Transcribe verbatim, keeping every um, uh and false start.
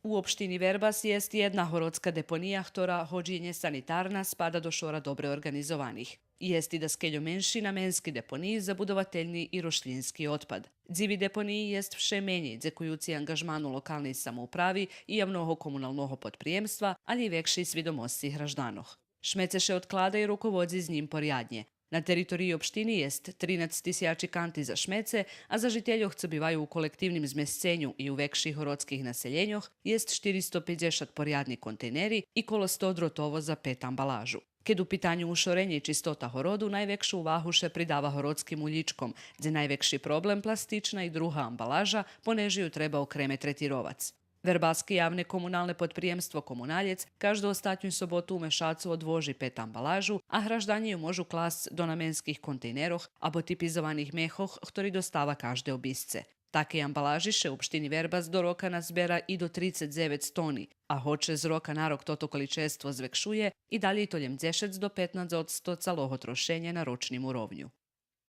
У општини Вербас єст єдна городска депония хтора, гоч є нєсанитарна, спада до шора добре орґанизованих. Єст и даскельо менши наменски депониї за будовательни и рошлїнски одпад. Дзиви депониї єст вше менєй, дзекуюци анґажману локалней самоуправи и явного комуналного подприємства, алє и векшей свидомосци гражданох. Шмеце ше одклада и руководзи з нїм поряднє. На териториї општини єст тринац тисячи канти за шмеце, а за жительох цо биваю у колективним змесценю и у векших городских населєньох єст штиристо пейдзешат порядни контейнери и коло сто дротово за пет амбалажу. Кед у питаню ушоренє и чистота городу, найвекшу увагу ше придава городским улїчком, дзе найвекши проблем пластична и друга амбалажа, понеже ю треба окреме третировац. Вербаски явне комуналне подприємство Комуналєц кажду остатню соботу у мешацу одвожи пет амбалажу, а гражданє ю можу класц до наменских контейнерох або типизованих мехох, хтори достава кажде обисце. Такей амбалажи ше у општини Вербас до рока назбера и до трицец дзевец тони, а гоч ше з рока на рок тото количество звекшує, и далєй то лєм дзешец до петнац одсто цалого трошеня на рочним уровню.